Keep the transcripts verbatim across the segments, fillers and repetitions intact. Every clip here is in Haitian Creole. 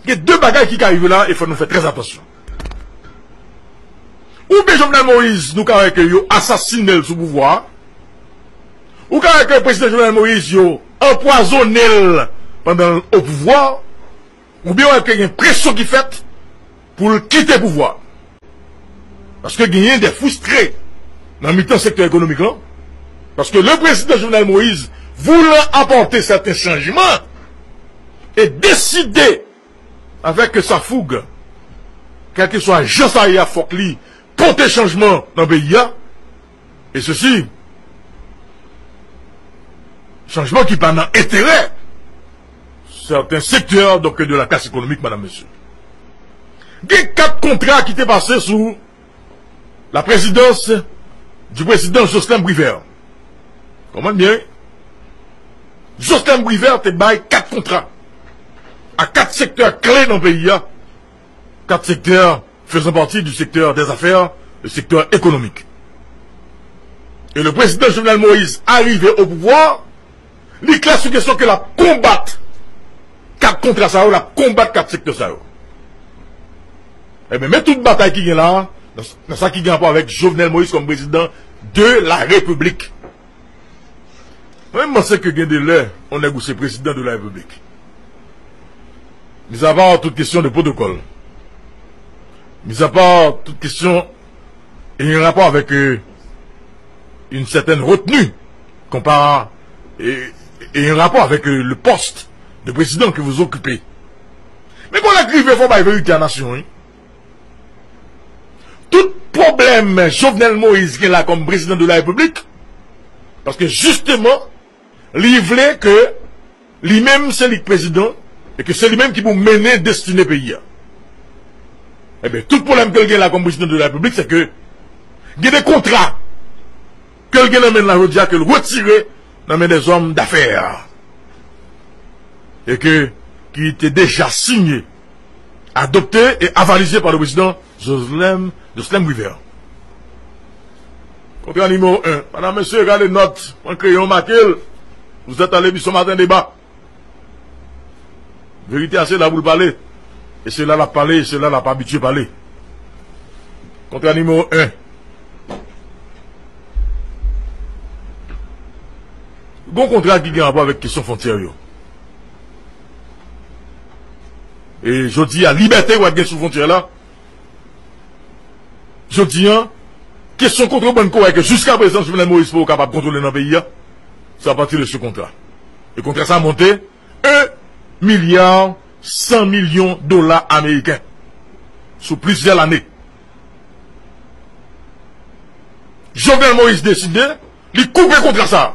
Gen de bagay ki ka rive la e fò nou fè trè atansyon. Oubyen Jovenel Moïse, nou ka wè ke yo asasinen l sou pouvwa a. Ou ka wè ke prezidan Jovenel Moïse, yo anpwazonnen l pandan l o pouvwa. Oubyen wè ke gen presyon ki fèt pou l kite pouvwa. Paske genyen de fristre nan mitan sektè ekonomik lan. Paske le président Jovenel Moïse, voulant apporter certains changements, e deside avèk sa foug, kèlkeswa jan sa ye a, fòk li pote chanjman nan peyi a. E sesi, chanjman ki pa nan enterè sèten sektè, donk, de la klas ekonomik, madam, mesye. Gen kat kontra ki te pase sou la présidence du président Jocelyn Privert. Konprann byen, wi. Jocelyn Privert te bay kat kontra a kat sektè kle nan peyi a, kat sektè faisant partie du secteur des affaires, le secteur économique. Et le président Jovenel Moïse arrivé au pouvoir, li klè sou kesyon ke l ap konbat kat kontra sa yo, l ap konbat kat sektè sa yo. Ebyen, men tout batay ki gen la, nan, nan sa ki gen rapò avèk Jovenel Moïse kòm prezidan de la Repiblik. Mwen, m panse ke gen de lè, yon nèg ou se prezidan de la Repiblik. Mis à part toute question de protocole, mis à part toute question ayant rapport avec euh, une certaine retenue comparée et, et un rapport avec euh, le poste de président que vous occupez. Men kon lè k rive fò bay verite a nasyon, wi. Tout pwoblèm Jovenel Moïse gen la kòm prezidan de la Repiblik, paske jisteman, li vle ke li menm se li k prezidan e ke se li menm ki pou mennen destine peyi a. Ebyen, tout pwoblèm ke l gen la kòm prezidan de la Repiblik, se ke gen de kontra ke l gen nan men l la jodi a, ke l retire nan men dèzòm dafè, e ke ki te deja sinye, adopté et avalisé par le président Jocelyn, Jocelyn Privert. Kontra nimewo en. Madam, mesye, gade nòt. Pran kreyon, make l. Vous êtes à l'émission Matin Débat. Verite a se la pou l pale. E se la l ap pale, e se la l ap abitye pale. Kontra nimewo en. Gon kontra ki gen rapò avèk kesyon fwontyè yo. E jodi a, libète w ap gen sou fwontyè la. Jodi a, kesyon kontrebann ke w wè ke jiska prezan Jovenel Moïse poko kapab kontwole nan peyi a, se apati de se kontra. E kontra sa monte un milliard cent millions dola ameriken sou plizyè lane. Jovenel Moïse deside, li koupe kontra sa.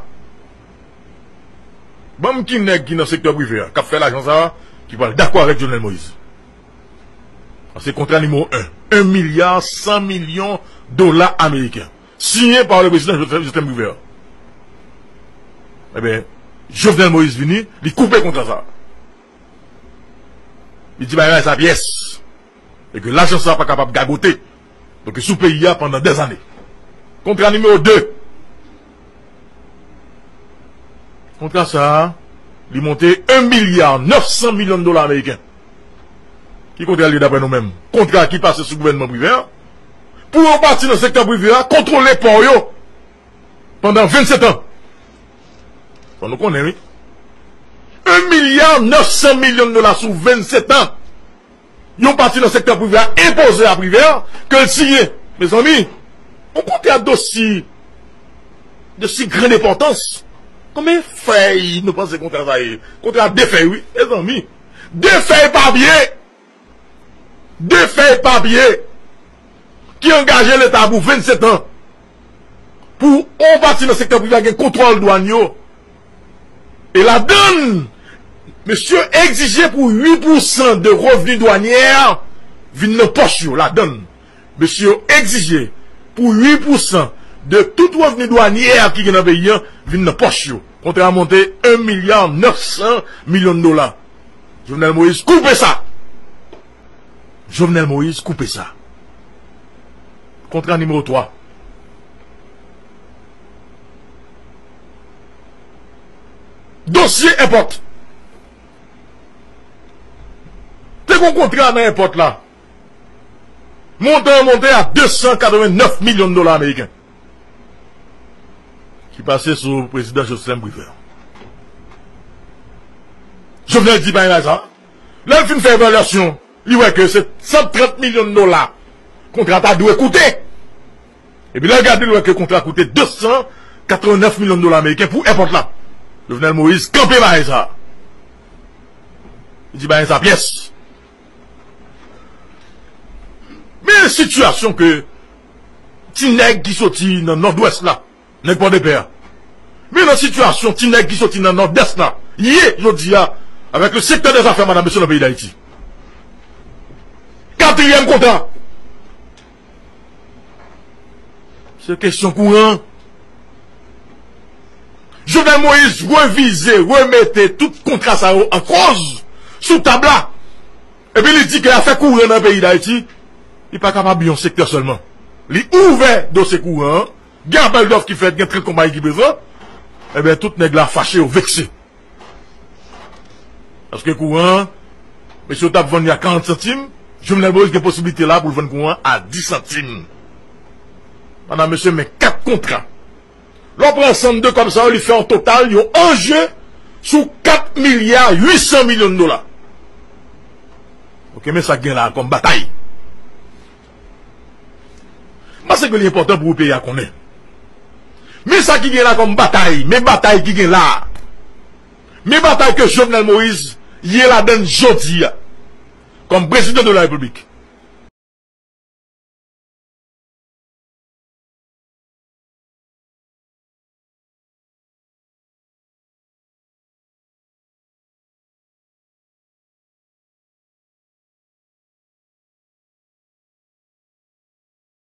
Ban m ki nèg ki nan sektè prive a, k ap fè lajan sa, ki pral dakò avèk Jovenel Moïse. Se kontra nimewo en. Un milliard cent millions dola ameriken. Siyen pa le prezidan Jovenel Privert. Ebyen, Jovenel Moïse vini, li koupe kontra sa. Li di bagay sa pyès. E ke lajan sa pa kapab gagote. Donk, sou peyi a pandan dèzane. Kontra nimewo de. Kontra sa a, li monte un milliard neuf cent millions de dollars américains. Ki kontra li ye dapre nou menm? Kontra ki pase sou gouvènman Privert pou yon pati nan sektè prive a kontwole pò yo pandan vennsentan. Fò nou konnen, wi. Un milliard neuf cent millions de dollars sou vennsentan. Yon pati nan sektè prive a enpoze a Privert ke l siyen. Mezanmi, yon kontra dosi, dosi grann enpòtans. Konbyen fèy nou panse kontra sa ye? Kontra de fèy, wi, mezanmi. De fèy papye. De fèy papye ki angaje Leta pou vennsentan. Pou yon pati nan sektè prive a gen kontwòl dwàn yo. E ladann, mesye egzije pou uit pousan de revni dwanyè vin nan pòch yo. Ladann, mesye egzije pou uit pousan de tout revni dwanyè ki gen nan peyi a vin nan pòch yo. Kontra a monte un milliard neuf cent millions de dollars. Jovenel Moïse koupe sa. Jovenel Moïse koupe sa. Kontra nimewo twa. Dosye enpòt. Te Yon kontra nan èpòt la. Montan an monte a de san katrevennnèf milyon dola ameriken. Ki pase sou prezidan Jocelerme Privert. Jovenel di pa gen sa. Lè l fin fè evalyasyon, li wè ke se san trant milyon dola kontra ta dwe koute. Epi lè l gade, l wè ke kontra koute de san katrevennnèf milyon dola ameriken pou èpòt la. Jovenel Moïse kanpe bagay sa. Li di bagay sa pyès. Men sitiyasyon ke ti nèg ki soti nan Nòdwès la, nèg Pòdepè a. Men nan sitiyasyon ti nèg ki soti nan Nòdès la, ye jodi a, avèk le sektè dèzafè, madanm, mesye, nan peyi Dayiti. Katriyèm kontra. Se kesyon kouran. Jovenel Moïse revize, remete tout kontra sa yo an koz sou tab la. Epi li di ke afè kouran nan peyi Dayiti, li pa kapab yon sektè sèlman. Li ouvè dosye kouran an, gen apèl dòf ki fèt, gen trant konpayi ki prezan. Ebyen, tout nèg la fache, yo vekse. Paske kouran an, mesye yo t ap vann li a karant santim, Jovenel Moïse gen posiblite la pou l vann kouran an a dis santim. Madanm, mesye, men kat kontra. Lè w pran ansanm de kòb sa yo, li fè yon total, yon anje sou kat milya uit san milyon dola. Ok, men sa k gen la kòm batay. M panse ke li enpòtan pou peyi a konnen. Men sa ki gen la kòm batay, men batay ki gen la. Men batay ke Jovenel Moïse ye ladann jodi a, kòm prezidan de la repiblik.